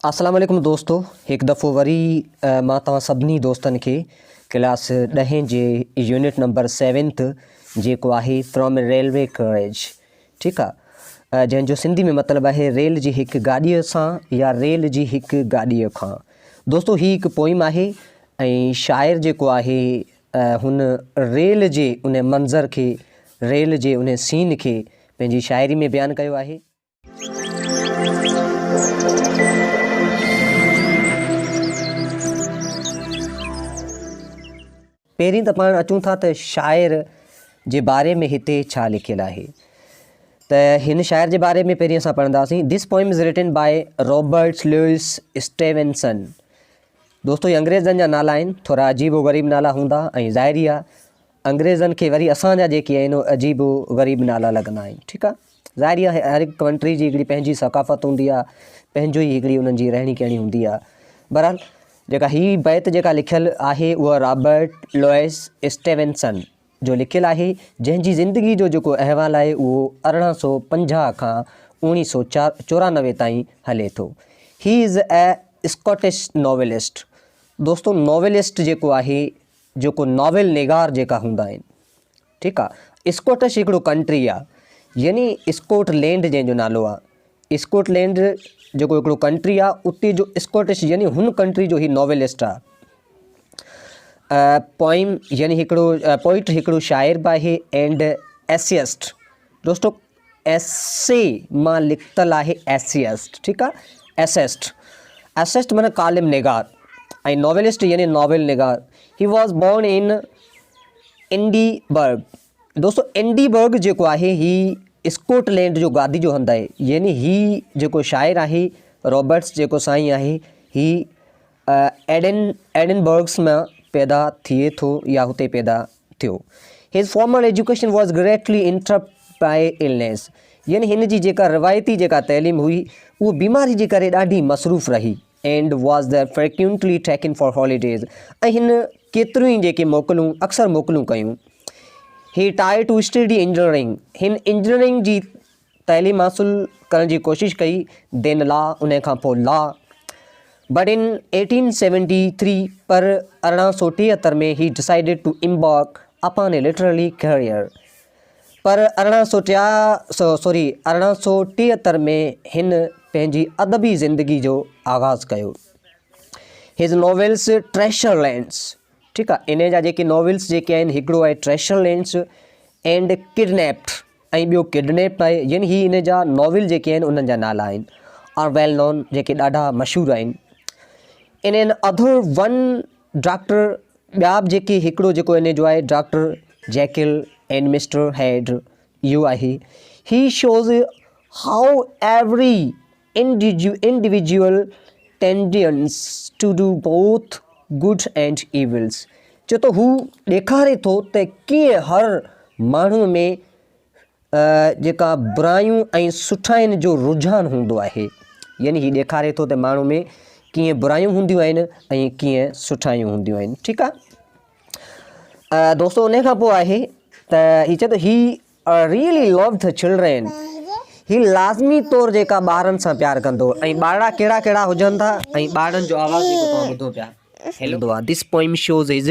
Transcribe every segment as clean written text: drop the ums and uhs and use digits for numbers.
اسلام عليڪم دوستو هڪ دفعو وري مان توهان سڀني دوستن کي ڪلاس ڏهين جي يونٽ نمبر سيونٿ جيڪو آهي فرام اي ريلوي ڪريج ٺيڪ آ جنهن جو سنڌي ۾ مطلب آهي ريل جي هڪ گاڏيء سان يا ريل جي هڪ گاڏيء کان دوستو هي هڪ پوئم آهي ۽ شاعر جيڪو آهي هن ريل جي ان منظر کي ريل جي ان سين کي پنهنجي شاعري ۾ بيان ڪيو آهي. پهرين ته پاڻ اچون ٿا ته شاعر جي باري ۾ هتي ڇا لکيل آهي ته هن شاعر جي باري ۾ پهرين اسان پڙهنداسين This poem is written by Robert Louis Stevenson دوستو هي انگريزن جا نالا آهن ٿورا عجيب و غريب نالا هوندا ۽ ظاهري آهي انگريزن کي وري اسان جا جيڪي آهن اهي عجيب و غريب نالا لڳندا آهن ٺيڪ آهي ظاهري آهي هر هڪ ڪنٽري جي هڪڙي پنهنجي ثقافت هوندي آهي پنهنجو ئي هڪڙي انهن جي رهڻي ڪهڻي هوندي آهي بهرحال جيڪا هي بيت جيڪا لکيل آهي اها رابرٽ لوئس اسٽيونسن جو لکيل آهي جنهن جي زندگي جو جيڪو احوال آهي اهو 1850 کان 1994 تائين هلي ٿو he is a Scottish novelist دوستو ناولسٽ جيڪو آهي جيڪو ناول نگار جيڪا هوندا آهن ٺيڪ آ اسڪاٽش هڪڙو ڪنٽري آ يعني اسڪاٽ لينڊ جنهن جو نالو آ اسڪاٽ لينڊ جيڪو هڪڙو ڪنٽري آ اتي جو اسڪاٽش يعني هن ڪنٽري جو هي ناولسٽ آ پوئم يعني هڪڙو پوئٽ هڪڙو شاعر به آهي اينڊ ايسيسٽ دوستو ايسي مان نڪتل آهي ايسيسٽ ٺيڪ آ ايسيسٽ ايسيسٽ معنيٰ ڪالم نگار ۽ ناولسٽ يعني ناول نگار he was born in Edinburgh دوستو اينڊي برگ جيڪو آهي هي اسڪاٽ لينڊ جو گادي جو هنڌ آهي يعني هي جيڪو شاعر آهي رابرٽس جيڪو سائين آهي هي ايڊن ايڊنبرگس مان پيدا ٿئي ٿو يا هتي پيدا ٿيو. His formal education was greatly interrupted by illness يعني هن جي جيڪا روايتي جيڪا تعليم هئي اهو بيماري جي ڪري ڏاڍي مصروف رهي and was the frequently taken for holidays ۽ هن ڪيتريون ئي جيڪي موڪلون اڪثر موڪلون ڪيون. He tried to study engineering هن انجنيئرنگ جي تعليم حاصل ڪرڻ جي ڪوشش ڪئي then لا ان کان پوء لا but in 1873 per 1873 ۾ he decided to embark upon a literary career پر 1803 سوري 1873 ۾ هن پنهنجي ادبي زندگي جو آغاز ڪيو his novels treasure lands ٺيڪ آ انهي جا جيڪي ناولس جيڪي آهن هڪڙو آهي ٽريشر لينڊس اينڊ ڪڊنيپڊ ۽ ٻيو ڪڊنيپڊ آهي يعني هي ان جا ناول جيڪي آهن انهن جا نالا آهن آر ويل نون جيڪي ڏاڍا مشهور آهن ان ان اڌر ون ڊاڪٽر ٻيا به جيڪي هڪڙو جيڪو ان جو آهي ڊاڪٽر جيڪل اينڊ مسٽر هيڊ اهو آهي he shows how every individual tends to do both good and evils چئي ٿو هو ڏيکاري ٿو ته ڪيئن هر ماڻهو ۾ جيڪا برايون ۽ سٺاين جو رجحان هوندو آهي يعني هي ڏيکاري ٿو ته ماڻهو ۾ ڪيئن برايون هونديون آهن ۽ ڪيئن سٺايون هونديون آهن ٺيڪ آهي دوستو ان کان پوء آهي ته هي چئي ٿو هي Really loved the children هي لازمي طور جيڪا ٻارن سان پيار ڪندو ۽ ٻارڙا ڪهڙا ڪهڙا هجن ٿا ۽ ٻارڙن جو آواز جيڪو توهان ٻڌو پيا هلندو آهي This poem shows his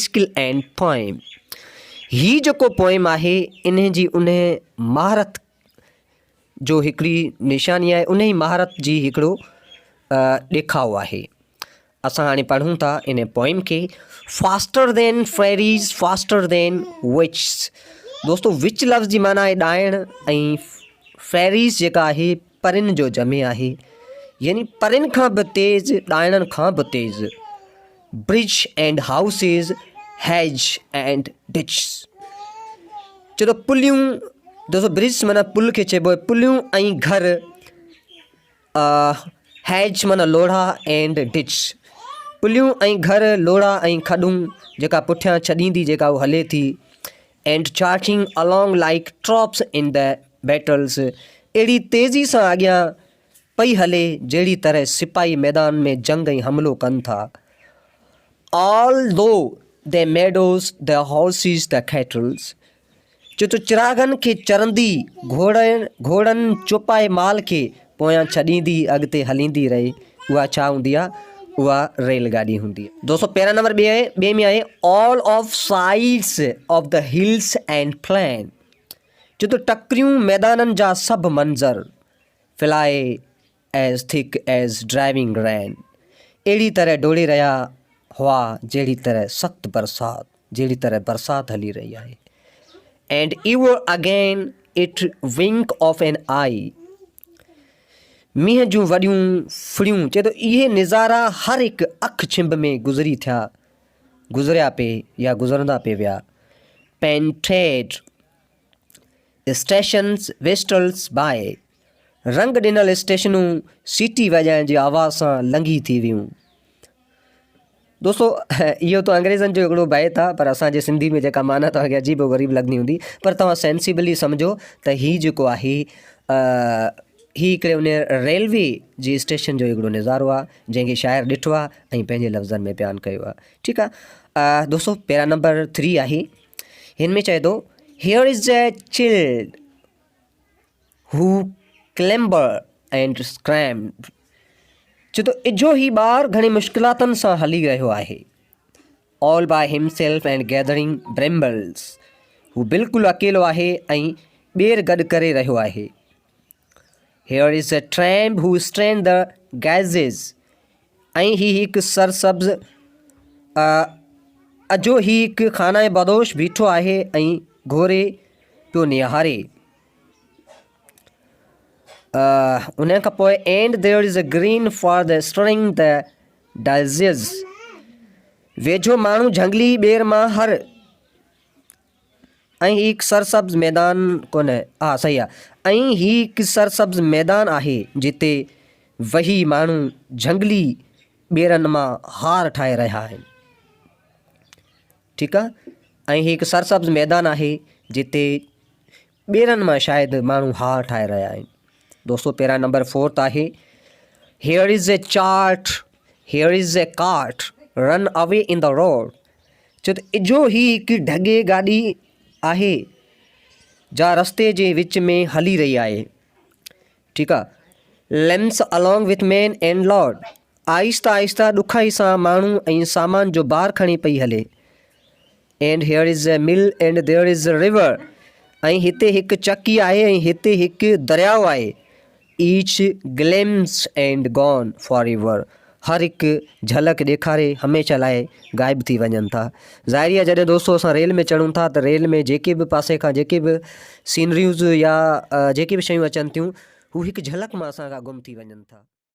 skill and poem هي جيڪو پوئم آهي انهي جي انهي مهارت جو هڪڙي نشاني آهي انهي مهارت جي هڪڙو ڏيکاء آهي اسان هاڻي پڙهون ٿا ان پوئم کي faster than fairies faster than witches دوستو وچ لفظ جي معنيٰ آهي ڏائڻ ۽ فيريز جيڪا آهي پرين جو جمع آهي يعني پرين کان به تيز ڏائڻن کان به تيز bridge and houses hedge and ditches چئو ته پليون دوستو برج معنيٰ پل کي چئبو آهي پليون ۽ گهر هيج معنيٰ لوڙها اينڊ ڊچ پليون ۽ گهر لوڙها ۽ کڏون جيڪا پٺيان ڇڏيندي جيڪا هو هلي ٿي and charging along like troops in the battles اهڙي تيزي سان اڳيان پئي هلي جهڙي طرح سپاهي ميدان ۾ جنگ ۽ حملو ڪن ٿا all through the meadows the horses the cattles چي ٿو چراغن کي چرندي، گهوڙن، گهوڙن چوپائي مال کي پويان ڇڏيندي اڳتي هليندي رهي اها ڇا هوندي آهي اها ريل گاڏي هوندي آهي. دوستو پيرا نمبر ٻي ٻي ۾ آهي all of sides of the hills and plain چي ٿو ٽڪريون ميدانن جا سڀ منظر fly as thick as driving rain اهڙي طرح ڊوڙي رهيا هئا جهڙي طرح سخت برسات جهڙي طرح برسات هلي رهي آهي and ever again at wink of an eye مينهن جون وڏيون ڦڙيون چئي ٿو اهي نظارا هر هڪ اک ڇنڀ ۾ گذري ٿيا گذريا پي يا گذرندا پي ويا پينٽيڊ اسٽيشنز وسٽلز باء رنگ ڏنل اسٽيشنون سيٽي وڄائڻ جي آواز سان لنگهي ٿي ويون. دوستو اهو ته انگريزن جو هڪڙو بيت آهي پر اسان جي سنڌي ۾ جيڪا معنيٰ توهان کي عجيب و غريب لڳندي هوندي پر توهان سينسيبلي سمجهو ته هي جيڪو آهي هي هڪڙي ان ريلوي جي اسٽيشن جو هڪڙو نظارو آهي جنهن کي شاعر ڏٺو آهي ۽ پنهنجي لفظن ۾ بيان ڪيو آهي ٺيڪ آهي دوستو پيرا نمبر ٿري آهي هن ۾ چئي ٿو here is a child who clamber and scrambled چي ٿو اجهو هي ٻار گهڻي مشڪلاتن سان هلي رهيو آهي all by himself and gathering brambles هو بلڪل اڪيلو آهي ۽ ٻير گڏ ڪري رهيو آهي here is a tramp who strain the gazes ۽ هي هڪ سرسبز اجهو هي هڪ خانه بدوش بيٺو آهي ۽ گهوري پيو نهاري ان کان پوء and there is a green for the stirring the daisies ويجهو ماڻهو جهنگلي ٻير مان هر ۽ هي هڪ سرسبز ميدان ڪونه ها صحيح آهي ۽ هي هڪ سرسبز ميدان آهي جتي وهي ماڻهو جهنگلي ٻيرن مان هار ٺاهي رهيا آهن ٺيڪ آ ۽ هي هڪ سرسبز ميدان آهي جتي ٻيرن مان شايد ماڻهو هار ٺاهي رهيا آهن دوستو پيرا نمبر فورٿ آهي here is a chart here is a cart run away in the road چو ته اجهو هي هڪ ڍڳي گاڏي آهي جا رستي جي وچ ۾ هلي رهي آهي ٺيڪ آ limps along with men and load آهستي آهستي ڏکائي سان ماڻهو ۽ سامان جو بار کڻي پئي هلي. And here is a mill and there is a river ۽ هتي هڪ چڪي آهي ۽ هتي هڪ درياء آهي. Each glimpse and gone for ever هر هڪ جهلڪ ڏيکاري هميشه لاء غائب ٿي وڃن ٿا. ظاهري آهي جڏهن دوستو اسان ريل ۾ چڙهون ٿا ته ريل ۾ جيڪي به پاسي کان جيڪي به سينريوز يا جيڪي به شيون اچن ٿيون هو هڪ جهلڪ مان اسان کان گم ٿي وڃن ٿا.